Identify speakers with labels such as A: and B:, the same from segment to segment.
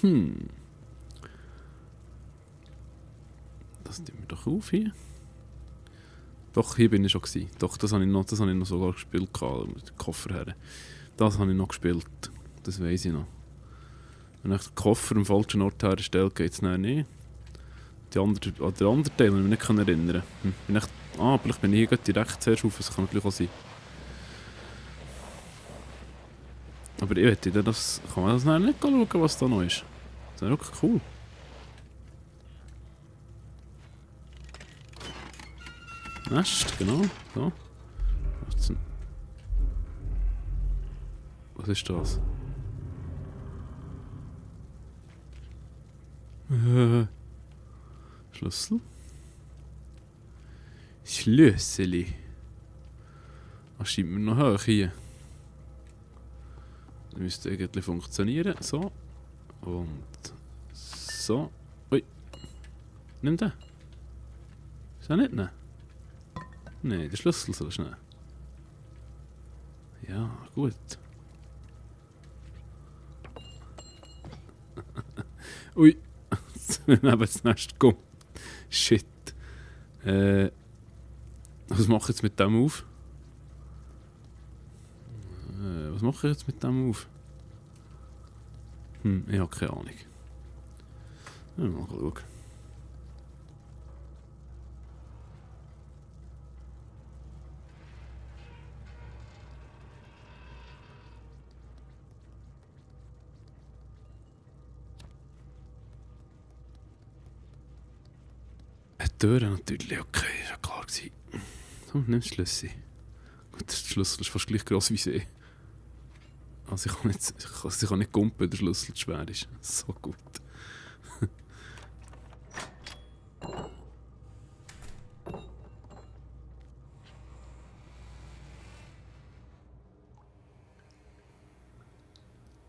A: Hm. Das nehmen wir doch auf hier. Doch, hier bin ich schon gewesen. Doch, das habe ich noch sogar gespielt, mit dem Koffer her. Das habe ich noch gespielt. Das weiss ich noch. Wenn ich den Koffer am falschen Ort herstelle, geht es nicht. Den anderen Teil kann ich mich nicht erinnern. Vielleicht bin ich hier direkt zuerst auf, das kann natürlich auch sein. Aber ich wette, kann man das nicht schauen, was da noch ist. Das wäre wirklich cool. Nest, genau. So. Was ist das? Schlüssel? Schlüsseli. Was scheint mir noch hoch hier? Das müsste eigentlich funktionieren. So. Und so. Ui. Nimm den. Ist er nicht nehmen? Nein, der Schlüssel soll ich nehmen. Ja, gut. Ui. Neben das Nest kommt. Shit. Was mache ich jetzt mit dem auf? Was mache ich jetzt mit dem auf? Ich habe keine Ahnung. Mal schauen. Eine Tür natürlich, okay, ist ja klar gewesen. So, nimm den Schlüssel. Gut, der Schlüssel ist fast gleich gross wie sie. Also ich kann nicht gumpen, wenn der Schlüssel zu schwer ist. So gut.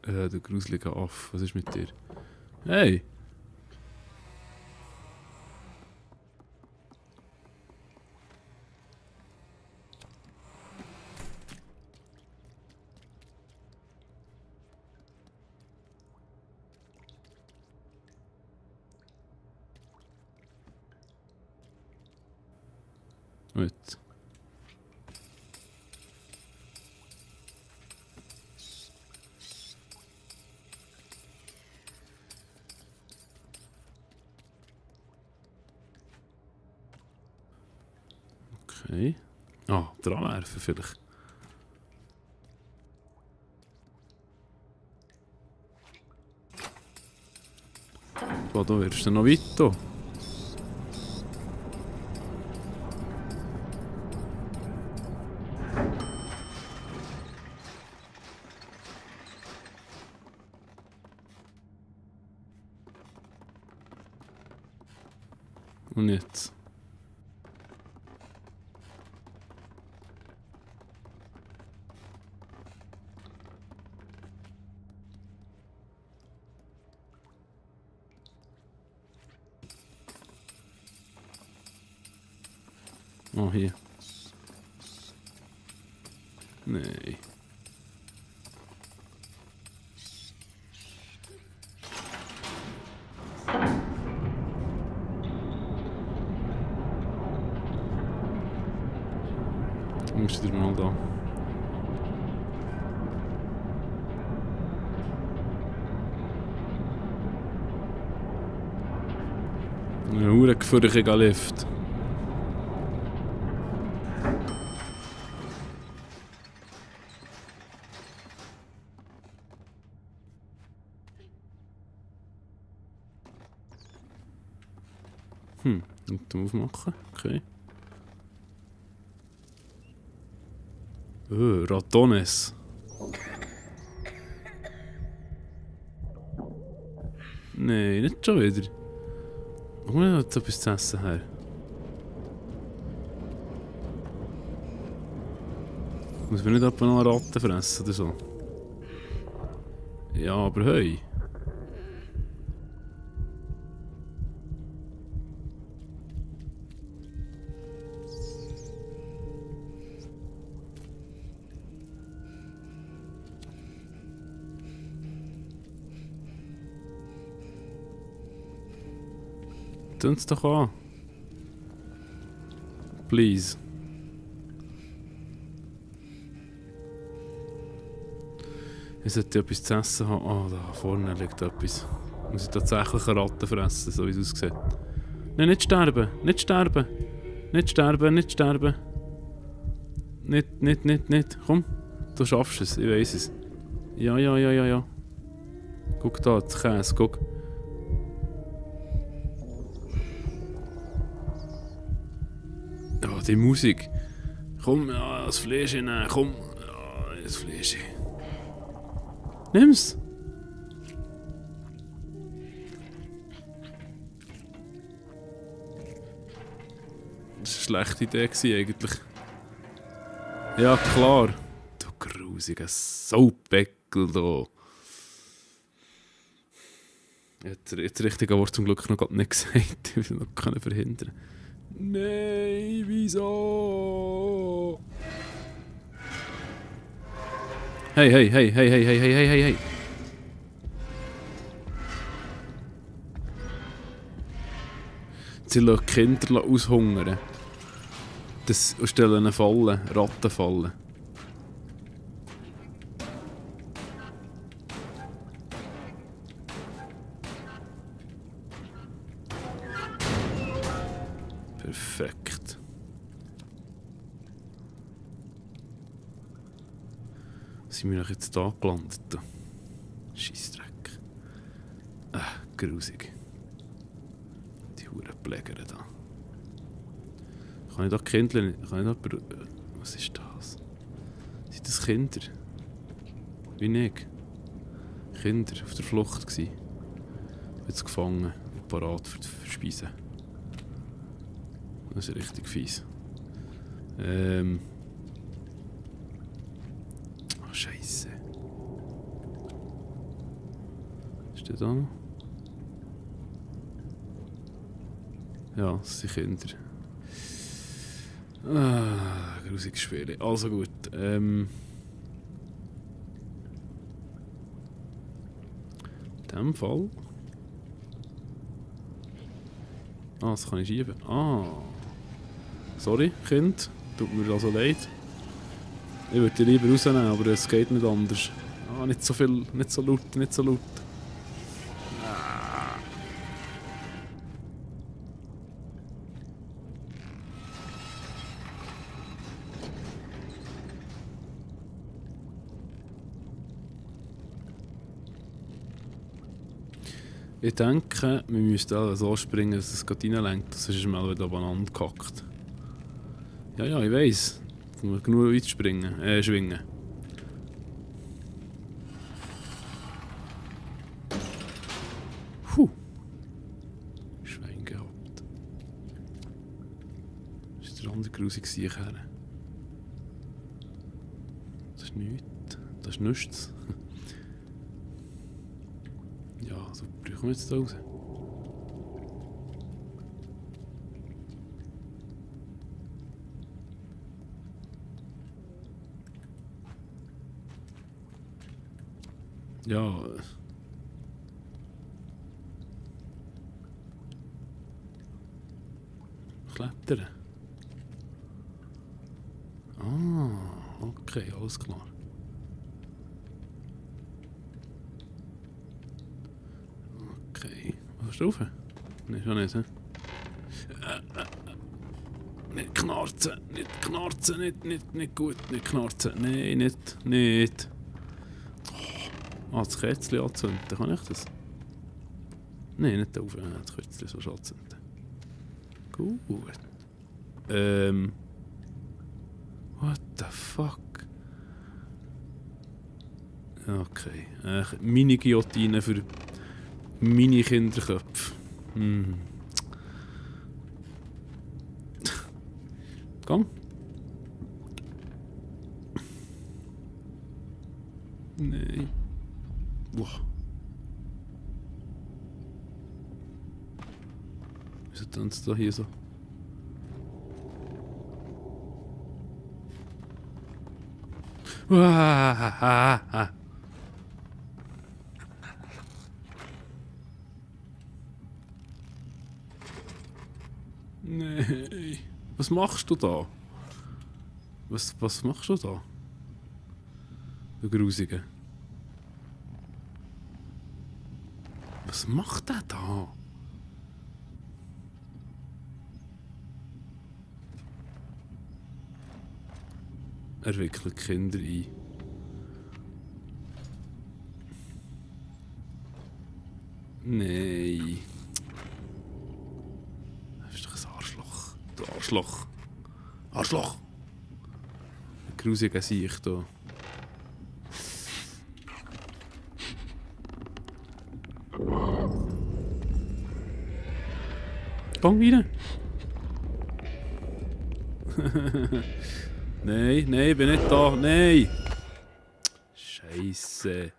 A: Der gruselige Aff, was ist mit dir? Hey! Gut. Okay. Dran werfen vielleicht. Boah, da wirst du noch weiter. Und jetzt? Oh, hier. Nee. Musst du dir mal da. Ein hure gefährlicher Lift. Und aufmachen. Okay. Ratones. Nein, nicht schon wieder. Wo hat etwas zu essen her? Muss man nicht ab und an Ratten fressen oder so? Ja, aber hey. Tun's doch an. Please. Ich sollte etwas zu essen haben. Ah, da vorne liegt etwas. Muss ich tatsächlich eine Ratte fressen, so wie es aussieht. Nein, nicht sterben! Nicht sterben! Nicht sterben, nicht sterben! Nicht. Komm, du schaffst es, ich weiß es. Ja. Guck da, das Käse, guck. Ja, die Musik. Komm, ja, das Fleisch hinein, komm. Ja, das Fleisch. Nimm's! Das war eine schlechte Idee eigentlich. Ja, klar. Du grusiger Saubeckel da. Ich hätte das richtige Wort zum Glück noch nicht gesagt. Ich will noch verhindern. Nein, wieso? Hey. Sie lassen Kinder aushungern. Das stellen eine Falle, Rattenfallen. Perfekt. Sind wir doch jetzt da gelandet? Scheissdreck. Grusig. Die Hurenpfleger da. Kann ich da Kinder... Was ist das? Sind das Kinder? Wie ich? Kinder auf der Flucht gsi. Jetzt gefangen und parat für die Verspeisen. Das ist richtig fies. Oh, Scheiße. Ist der da noch? Ja, das sind Kinder. Grusiges Spiel. Also gut. In dem Fall. Das kann ich schieben. Sorry, Kind. Tut mir also leid. Ich würde dich lieber rausnehmen, aber es geht nicht anders. Nicht so viel, nicht so laut. Ich denke, wir müssten alle so springen, dass es gerade reinlenkt, sonst ist mal wieder aneinander gehackt. Ja, ich weiss. Ich muss genug weit schwingen. Schwein gehabt. Das ist der andere grusige Sieg her. Das ist nichts. Das ist nichts. Ja, so brauchen wir jetzt da raus. Ja. Klettern. Okay, alles klar. Okay, was ist drauf? Nein, schon nicht, hä? Nicht knarzen, nicht gut, nicht knarzen. Nein, nicht. Das Kerzchen anzünden, kann ich das? Nein, nicht drauf, das Kerzchen so anzünden. Gut. What the fuck? Okay, Mini-Guillotine für Mini-Kinderköpfe. Komm. Nein. Wow. Wieso tanzt da hier so? Nein. Was machst du da? Was machst du da? Du Grusige. Was macht der da? Er wickelt Kinder ein. Nein. Das ist doch ein Arschloch. Du Arschloch. Arschloch! Ein grusiger Sieg da. Gang rein! Nein, nein, ich bin nicht da. Nein! Scheisse.